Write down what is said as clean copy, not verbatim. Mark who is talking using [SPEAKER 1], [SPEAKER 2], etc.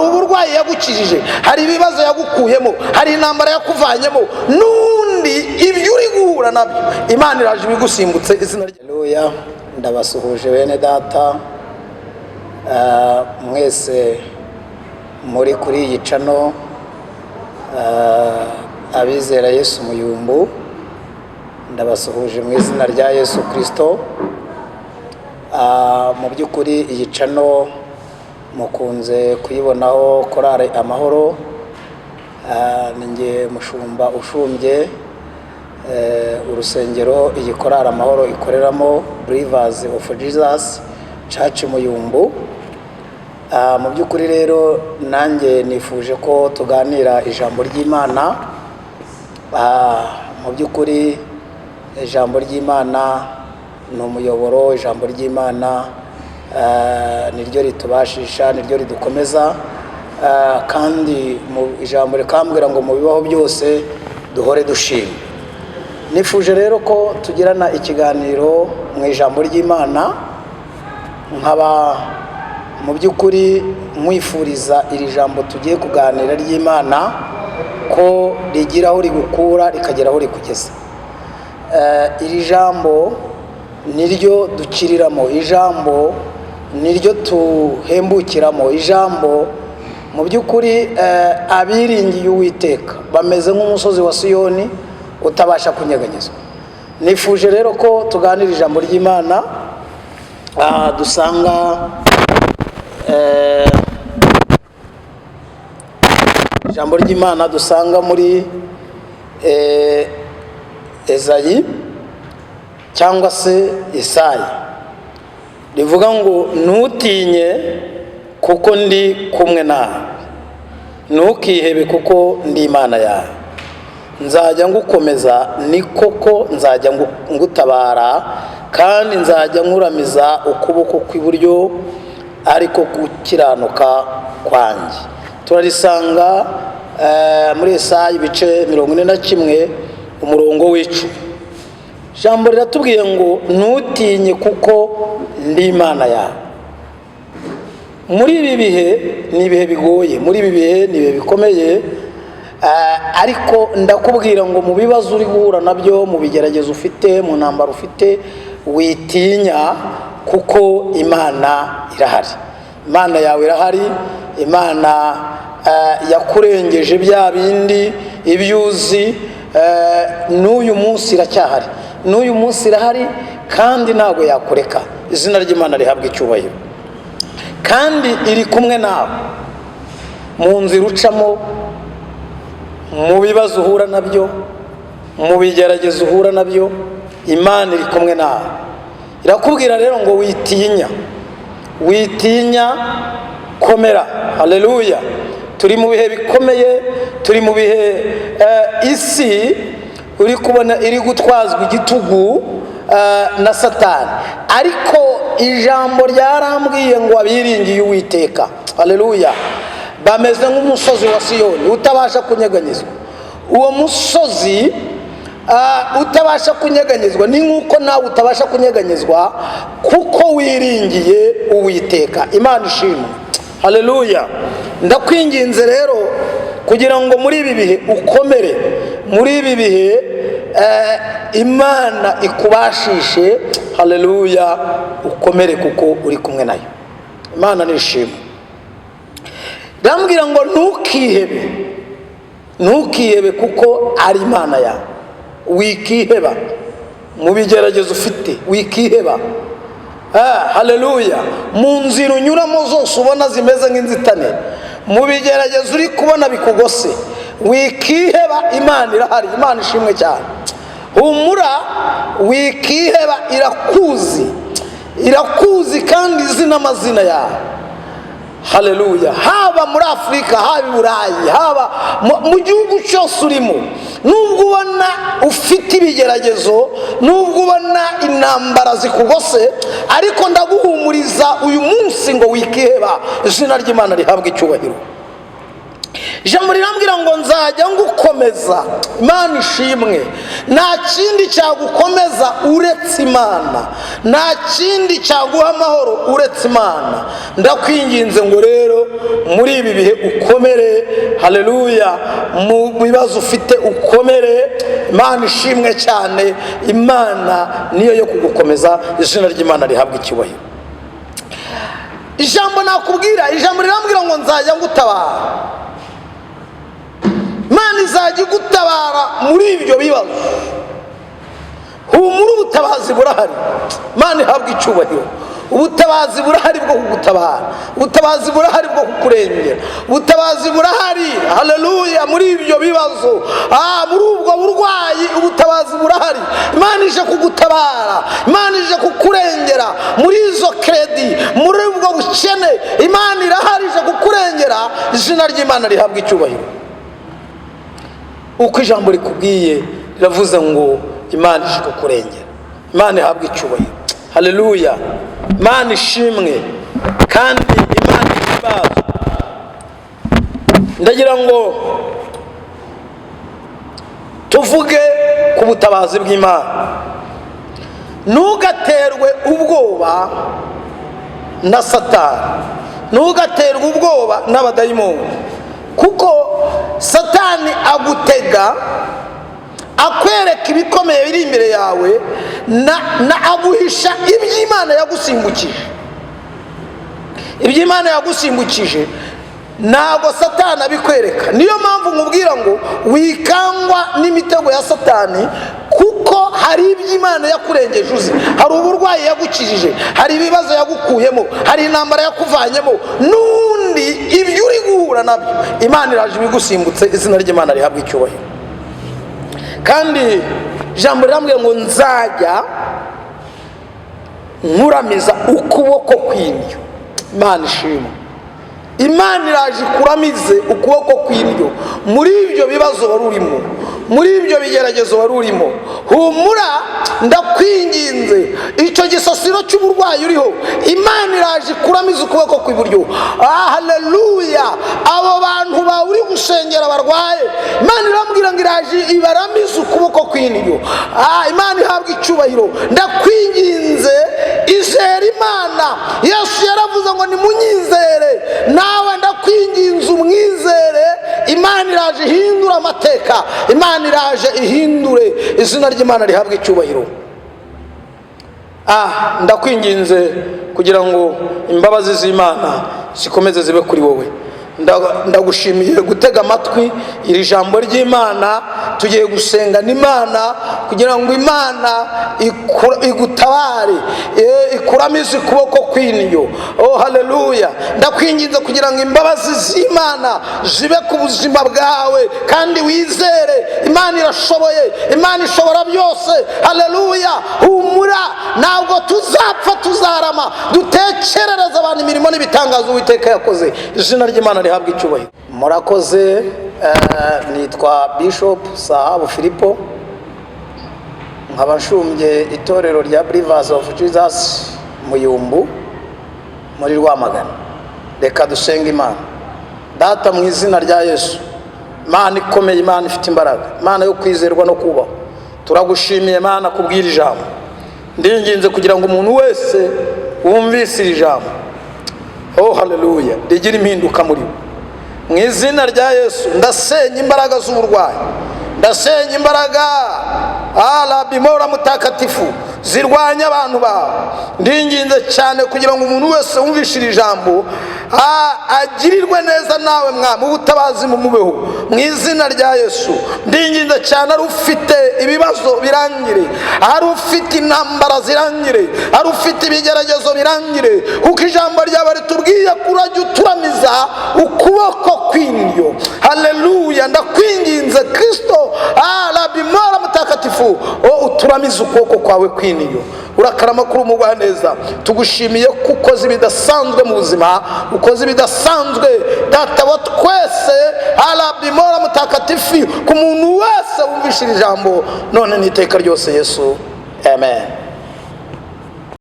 [SPEAKER 1] Hari uburwayi yagukijije, hari ibibazo yagukuyemo, hari intambara yakuvanyemo, n'undi ibyo uri guhura nabyo Imana iraje ibigusimbutse. Izina rye.
[SPEAKER 2] Haleluya! Ndabasuhuje bene data, mwese muri kuri iyi channel, abizera Yesu Muyumbu, ndabasuhuje mu izina rya Yesu Kirisito. Mu by'ukuri iyi channel mukunze kuyibonaho Korale Amahoro. Ni njye mushumba ushumbye urusengero iyi Korale Amahoro ikoreramo, Believers of Jesus Church Muyumbu. Mu by'ukuri rero nanjye nifuje ko tuganira ijambo ry'Imana. Mu by'ukuri ijambo ry'Imana ni umuyoboro, ijambo ry'Imana niryo ritubashisha, niryo ridukomeza, kandi mu ijambo rikambwira ngo mu bibaho byose duhore dushima. Nifuje rero ko tugirana ikiganiro mu ijambo ry'Imana, nkaba mu by'ukuri nkwifuriza iri jambo tugiye kuganira ry'Imana ko rigira aho rigukura rikagera aho rikugeza. Iri jambo niryo dukiriramo, ijambo niryo tuhembukiramo, ijambo mu by'ukuri abiringiye Uwiteka bameze nk'umusozi wa Siyoni utabasha kunyeganyezwa. Nifuje rero ko tuganira ijambo ry'Imana, dusanga ijambo ry'Imana dusanga muri Ezayi cyangwa se Isayi, rivuga ngo: "Ntutinye kuko ndi kumwe nawe, ntukihebe kuko ndi Imana yawe. Nzajya ngukomeza, ni koko nzajya ngutabara, kandi nzajya nkuramiza ukuboko kw'iburyo ariko gukiranuka kwanjye." Turarisanga muri Esayi ibice 41, umurongo w'10. Ijambo riratubwiye ngo: "Ntutinye kuko ndi Imana yawe." Muri ibi bihe ni ibihe bigoye, muri ibi bihe ni ibihe bikomeye, ariko ndakubwira ngo mu bibazo uri guhura nabyo, mu bigeragezo ufite, mu ntambaro ufite, witinya kuko Imana irahari. Imana yawe irahari, Imana yakurengeje bya bindi ibyo uzi. N'uyu munsi iracyahari, n'uyu munsi irahari kandi ntabwo yakureka. Izina ry'Imana rihabwa icyubahiro. Kandi iri kumwe nawe mu nzira ucamo, mu bibazo uhura nabyo, mu bigeragezo uhura nabyo, Imana iri kumwe nawe. Irakubwira rero ngo: "Witinya, witinya, komera." Haleluya! Turi mu bihe bikomeye, turi mu bihe isi uri kubona iri gutwazwa igitugu na Satani, ariko ijambo ryarambwiye ngo abiringiye Uwiteka, haleluya, bameze nk'umusozi wa Siyoni utabasha kunyeganyezwa. Uwo musozi utabasha kunyeganyezwa ni nk'uko nawe utabasha kunyeganyezwa kuko wiringiye Uwiteka. Imana ishimwe, haleluya! Ndakwinginze rero kugira ngo muri ibi bihe ukomere, muri ibi bihe Imana ikubashishe, haleluya, ukomere kuko uri kumwe nayo. Imana nishimwe. Ndambwira ngo ntukihebe, ntukihebe kuko ari Imana yawe. Wikiheba mu bigeragezo ufite, wikiheba. Haleluya! Mu nzira unyuramo zose ubona zimeze nk'inzitane, mu bigeragezo uri kubona bikugose, wikiheba, Imana irahari. Imana ishimwe cyane. Humura, wikiheba, irakuzi, irakuzi kandi izi n'amazina yawe. Haleluya! Haba muri Afurika, haba i Burayi, haba mu gihugu cyose urimo, nubwo ubona ufite ibigeragezo, nubwo ubona intambara zikugose, ariko ndaguhumuriza uyu munsi ngo wikiheba. Izina ry'Imana rihabwe icyubahiro.
[SPEAKER 1] Ijambo rirambwira ngo nzajya ngukomeza. Imana ishimwe. Nta kindi cyagukomeza uretse Imana, nta kindi cyaguha amahoro uretse Imana. Ndakwinginze ngo rero muri ibi bihe ukomere. Haleluya. Mu bibazo ufite ukomere. Imana ishimwe cyane. Imana niyo yo kugukomeza. Izina ry'Imana rihabwa icyubahiro. Ijambo nakubwira, ijambo rirambwira ngo nzajya ngutabara. Imana izajya igutabara muri ibyo bibazo. Humura, ubutabazi burahari. Imana ihabwa icyubahiro. Ubutabazi burahari bwo kugutabara, ubutabazi burahari bwo kukurengera, ubutabazi burahari. Haleluya. Muri ibyo bibazo, muri ubwo burwayi, ubutabazi burahari. Imana ije kugutabara, Imana ije kukurengera muri izo crédit, muri ubwo bukene. Imana irahari, ije kukurengera. Izina ry'Imana rihabwa icyubahiro. Uko ijambo rikubwiye, riravuze ngo Imana ije kukurengera. Imana ihabwa icyubahiro. Haleluya. Imana ishimwe kandi Imana ihimbazwe. Ndagira ngo tuvuge ku butabazi bw'Imana. Ntugaterwe ubwoba na Satani, ntugaterwe ubwoba n'abadayimoni, kuko Satani agutega akwereka ibikomeye biri imbere yawe na aguhisha iby'Imana yagusimbukije. Iby'Imana yagusimbukije ntabwo Satani abikwereka. Niyo mpamvu nkubwira ngo wikangwa n'imitego ya Satani, kuko hari iby'Imana yakurengeje uzi, hari uburwayi yagukijije, hari ibibazo yagukuyemo, hari intambara yakuvanyemo. N'undi ibyo uri guhura nabyo, Imana iraje ibigusimbutse. Izina ry'Imana rihabwa icyubahiro. Kandi ijambo rirambwira ngo nzajya nkuramiza ukuboko kw'indyo. Imana ishimwe. Imana iraje ikuramize ukuboko kw'indyo muri ibyo bibazo wari urimo, muri ibyo bigeragezo wari urimo. Humura, ndakwinginze, icyo gisasiro cy'uburwayi uriho, Imana iraje ikuramize ukuboko kw'iburyo. Haleluya. Abo bantu bawe uri gusengera barwaye, Imana irambwira ngo iraje ibaramize ukuboko kw'indyo. Imana ihabwa icyubahiro. Ndakwinginze, izere Imana. Yesu yaravuze ngo nimunyizere. Nawe ndakwinginze umwizere. Imana iraje ihindure amateka, Imana iraje ihindure. Izina ry'Imana rihabwa icyubahiro. Ndakwinginze kugira ngo imbabazi z'Imana zikomeze zibe kuri wowe. Ndagushimiye gutega amatwi iri jambo ry'Imana. Tugiye gusenga n'Imana kugira ngo Imana igutabare, ikuramize ukuboko kw'indyo. Oh, haleluya. Ndakwinginze kugira ngo imbabazi z'Imana zibe ku buzima bwawe, kandi wizere Imana irashoboye, Imana ishobora byose. Haleluya. Humura, ntabwo tuzapfa, tuzarama, dutekerereza abantu imirimo n'ibitangaza Uwiteka yakoze. Izina ry'Imana rihabwa icyubahiro. Murakoze. Nitwa Bishop Sahabu Filipo, nkaba nshumbye itorero rya Believers of Jesus Muyumbu muri Rwamagana. Reka dusenge Imana. Data, mu izina rya Yesu, Imana ikomeye, Imana ifite imbaraga, Imana yo kwizerwa no kubaho, turagushimiye Imana kubwira ijambo. Ndinginze kugira ngo umuntu wese wumvise iri jambo, oh haleluya, rigira impinduka muri we mu izina rya Yesu. Ndasenya imbaraga z'uburwayi, ndasenya imbaraga arabimora mutakatifu zirwanya abantu bawe. Ndinginze cyane kugira ngo umuntu wese wumvishe iri jambo agirirwe neza nawe mwami, ubutabazi mumubeho mu izina rya Yesu. Ndinginze cyane, ari ufite ibibazo birangire, ari ufite intambara zirangire, ari ufite ibigeragezo birangire, kuko ijambo ryawe ritubwiye ko urajya uturamiza ukuboko kw'indyo. Haleluya. Ndakwinginze Kristo, arabimora mutakatifu, uturamize ukuboko kwawe kw'indyo. Urakarama kuri umugwaneza. Tugushimiye ko ukoze ibidasanzwe mu buzima, ukoze ibidasanzwe, Data wa twese, arabimora mutakatifu, ku muntu wese wumvishe iri jambo none n'iteka ryose. Yesu, amen.